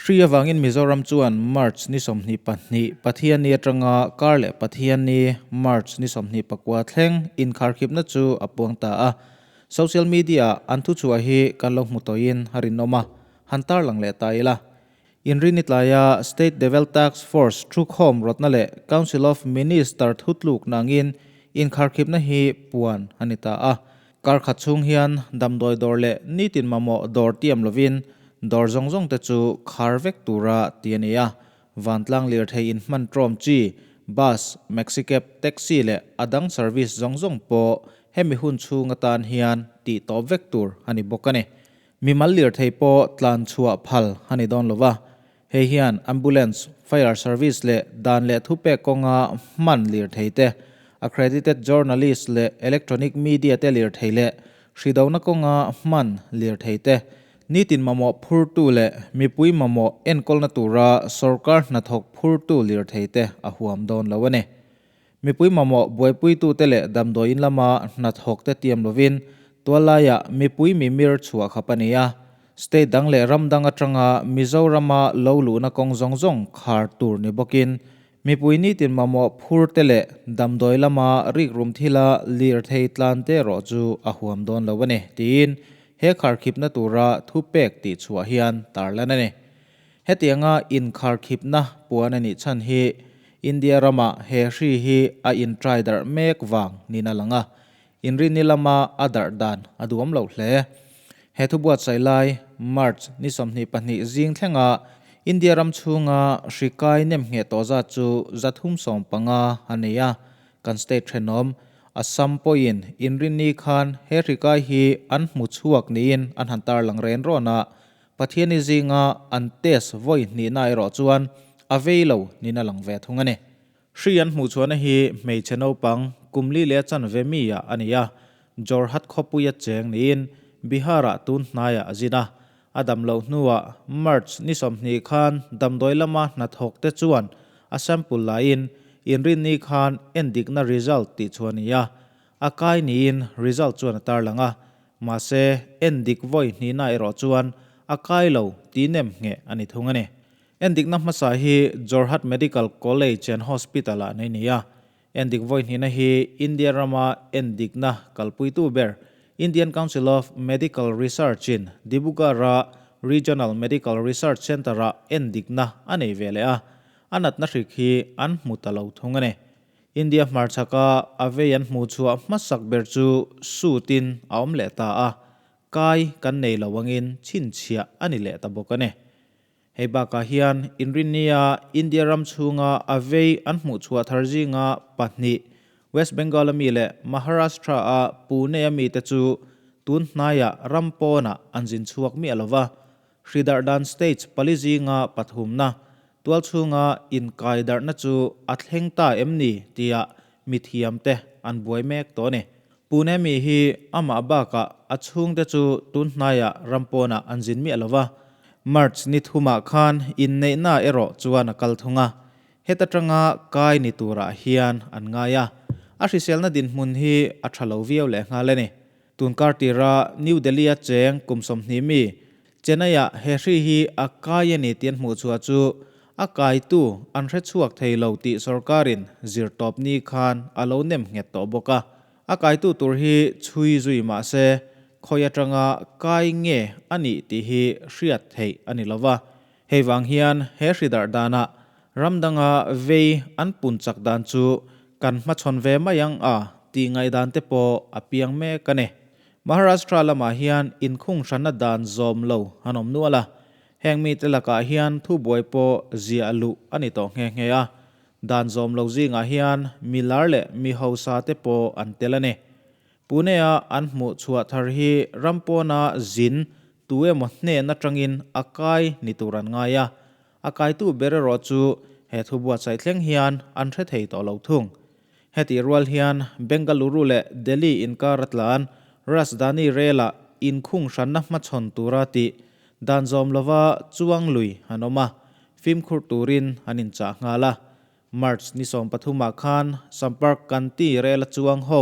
Hri avangin Mizoram chuan March ni 22 Pathianni atanga kar leh Pathianni March ni 29 thleng inkharkhipna chu a puang ta a. Social media an thuchhuah hi kan lo hmu tawhin a rinawm a, han tarlang leh ta ila. Inrini tlaia State Devel Task Force thukhawm rawtna leh Council of Minister thutluk nangin inkharkhipna hi puan a ni ta a. Kar khat chhung hian damdawi dawr leh nitin mamawh dawr tiam lovin dawr zawng zawng te chu khar vek tura ti a ni a. Vantlang lirthei inhman tawm chi, bus, maxi cab, taxi leh a dang service zawng zawng pawh hemi hun chhung atan hian tih tawp vek tur a ni bawk a ni. Mimal lirthei pawh tlan chhuah phal a ni dawn lova, hei hian ambulance, fire service leh dan leh thupek kawnga hman lirthei te, accredited journalist leh electronic media te lirthei leh hridona kawnga hman lirthei te, nitin mamawh phurtu leh mipui mamawh enkawlna tura sorkar hnathawk phurtu lirthei te a huam dawn lo a ni. Mipui mamawh buaipuitute leh damdawiin lama hnathawk te tiam lovin tuallaiah mipui mimir chhuah khap a ni a. State dang leh ram dang atanga Mizorama lo luhna kawng zawng zawng khar tur ni bawkin mipui nitin mamawh phur te leh damdawi lama rikrum thila lirthei tlan te erawh chu a huam dawn lo a ni, tiin he kharkhipna tura thupek tihchhuah hian tarlan a ni. Hetianga inkharkhipna puan a nih chhan hi India rama he hri hi a intrai darh mek vang niin a lang a, inrinni lama a darh dan a duam lo hle. He thu buatsaih lai March ni 22 zing thlenga India ram chhunga hri kai nem ngheh tawh zat chu 315 a nei a, kan state thenawm Assam pawhin inrinni khan he hri kai hi an hmu chhuak niin an han tarlang ren rawn a, Pathiani zinga an test vawi hnihna erawh chuan a vei lo niin a lang ve thung a ni. Hri an hmuh chhuahna hi hmeichhe naupang kum li leh chanve mi ah a ni a, Jorhat khawpuia cheng niin Bihar-ah tun hnaiah a zin a. A dam loh hnuah March ni 20 khan damdawi lama hnathawk te chuan a sample laiin inrinni khan endikna result tih chhuah a ni a, a kai niin result chuan a tarlang a. Mahse, endik vawi hnihna erawh chuan a kai lo tih nem ngheh a ni thung a ni. Endikna hmasa hi Jorhat Medical College and Hospital-ah nei ni a. Endik vawi hnihna hi India rama endikna kalpuitu ber Indian Council of Medical Research-in Dibrugarh-a Regional Medical Research Centre-ah endikna a nei ve leh a, a natna hrik hi an hmu ta lo thung a ni. India hmarchhaka a vei an hmuh chhuah hmasak ber chu suit-in a awm leh ta a, kai kan nei lo angin chhinchhiah a ni leh ta bawk a ni. Hei bakah hian Inrinnia India ram chhunga a vei an hmuh chhuah thar zinga pahnih, West Bengal-a mi leh Maharashtra-a Pune-a mite chu tun hnaiah ram pawnah an zin chhuak miah lo va, Hridarhdan stage pali zinga pathumna, tualchhunga inkaidarhna chu a thleng ta em ni tia mithiamte an buai mek tawh a ni. Pune mi hi amah bakah a chhungte chu tun hnaiah ram pawnah an zin miah lo va, March ni thumah khan inneihna erawh chuan a kal thung a, heta tanga kai ni turah hian an ngai a, a hriselna dinhmun hi a tha lo viau lehnghal a ni. Tun kar tira New Delhi-a cheng kum 20 mi, Chennai-ah he hri hi a kai a ni tih an hmuh chhuah chu a kaitu an hre chhuak thei lo tih sorkarin zirtawp ni khan a lo nem nghet tawh bawk a. A kaitu tur hi chhui zui mah se khawi atanga kai nge a nih tih hi hriat theih a ni lo va. Hei vang hian he hri darh danah ram danga vei an pun chak dan chu kan hmachhawn ve mai ang a tih ngaihdan te pawh a piang mek a ni. Maharashtra lamah hian inkhung hranna dan zawm lo an awm nual a, heng mite lakah hian thubuai pawh ziah luh a ni tawh nghe nghe a, dan zawm lo zingah hian mi lar leh mi hausa te pawh an tel a ni. Pune-a an hmuh chhuah thar hi ram pawna zin tu emaw hnen atangin a kai ni tur an ngai a, a kaitu ber erawh chu he thu buatsaih thleng hian an hre thei tawh lo thung. Hetih rual hian Bengaluru leh Delhi inkar a tlan Rajdhani Rail-ah inkhung hranna hmachhawn tura tih dan zawm lova chuang lui an awm a, fimkhur turin an inchah nghal a. March ni 13 ah khan Sampark Kanti rel a chuang ho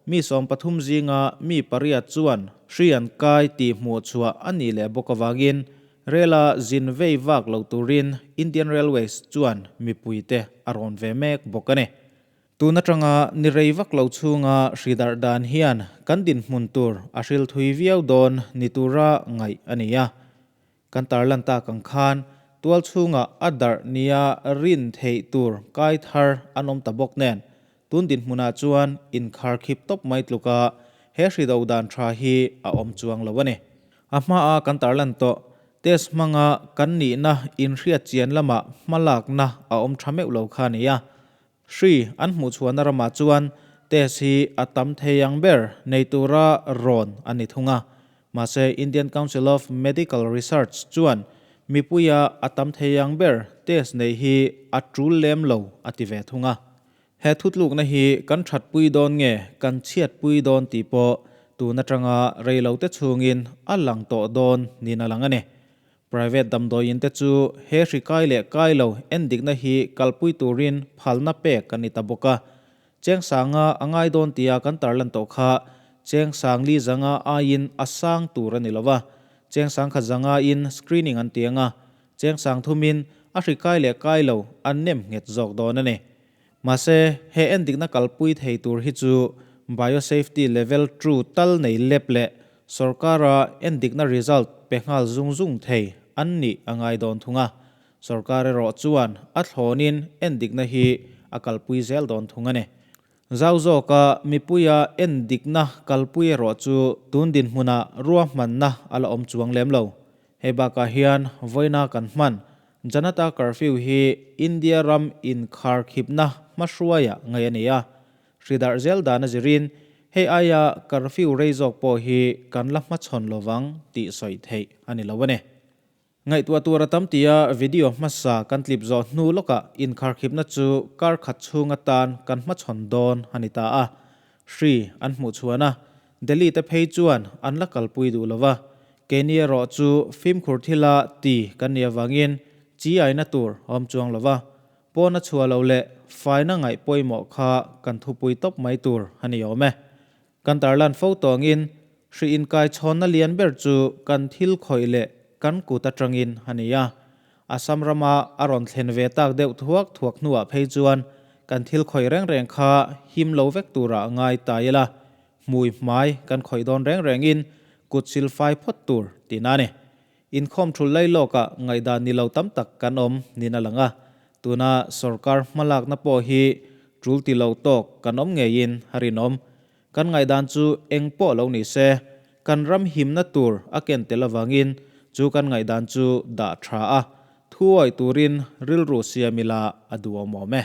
mi 13 zinga mi pariat chuan hri an kai tih hmuh chhuah a nih leh bawk avangin Rel-a zin vei vak lo turin Indian Railways chuan mipuite a rawn ve mek bawk a ni. Tun atanga ni rei vak lo chhunga hri darh dan hian kan dinhmun tur a hril thui viau dawn ni tura ngaih a ni a. Kan tarlan tak ang khan tual chhunga a darh nia rin theih tur kai thar an awm ta bawk nen tun dinhmunah chuan inkharkhip tawp mai tluka he hri do dan tha hi a awm chuang lo a ni. A hmaa kan tarlan tawh test hmanga kan nihna inhriat chian lamah hmalakna a awm tha meuh lo kha a ni a. Hri an hmuhchhuahna ramah chuan test hi a tam thei ang ber nei tura rawn a ni thung a. Mahse Indian Council of Medical Research chuan mipuia a tam thei ang ber test neih hi a tul lem lo a ti ve thung a. He thutlukna hi kan thatpui dawn nge kan chhiatpui dawn tih pawh tun atanga reilote chhungin a lang tawh dawn niin a lang a ni. Private damdawiin te chu he hri kai leh kai lo endikna hi kalpui turin phalna pek a ni ta bawk a. Cheng sanga a ngai dawn tia kan tarlan tawh kha cheng sang li zanga aiin a sang tur a ni lo va, cheng sang khat zanga in screening an ti ang a, cheng sang thumin a hri kai leh kai lo an nem nghet zawk dawn a ni. Mahse, he endikna kalpui thei tur hi chu Biosafety Level Two tal nei lep leh sorkara endikna result pe nghal zung zung thei an nih a ngai dawn thung a. Sorkar erawh chuan a thlawnin endikna hi a kalpui zel dawn thung a ni. Zau zawka mipuia endikna kalpui erawh chu tun dinhmunah ruahmanna a la awm chuang lem lo. Hei bakah hian vawiina kan hman Janata Curfew hi India ram inkharkhipna hmahruaia ngaih a ni a. Hri darh zel dan a zirin hei aia curfew rei zawk pawh hi kan la hmachhawn lovang tih sawi theih a ni lo a ni. Ngaihtuah tur a tam tia video hmasa kan tlip zawh hnu lawkah inkharkhipna chu kar khat chhung atan kan hmachhawn dawn a ni ta a. Hri an hmuh chhuan a, Delhi te phei chuan an la kalpui duh lo va, keini erawh chu fimkhur thila ti kan nih avangin chi aina tur a awm chuang lo va, pawna chhuah loh leh faina ngaih pawimawh kha kan thupui tawp mai tur a ni awm e. Kan tarlan fo tawngin hri inkai chhawnna lian ber chu kan thil khawih leh kan kut atangin a ni a, Assam rama a rawn thlen ve tak deuh thuak thuak hnuah phei chuan kan thil khawih reng reng kha him lo vek turah ngai ta ila, Hmui hmai kan khawih dawn reng rengin kut sil fai phawt tur tihna a ni. Inkhawm thul lai lawkah ngaihdan ni lo tam tak kan awm niin a lang a, tuna sorkar hmalakna pawh hi tul ti lo tawk kan awm ngeiin a rinawm. Kan ngaihdan chu eng pawh lo ni se, kan ram himna tur a ken tel avangin chu kan ngaihdan chu dah tha a, thuawih turin rilru siam ila a duhawm awm e.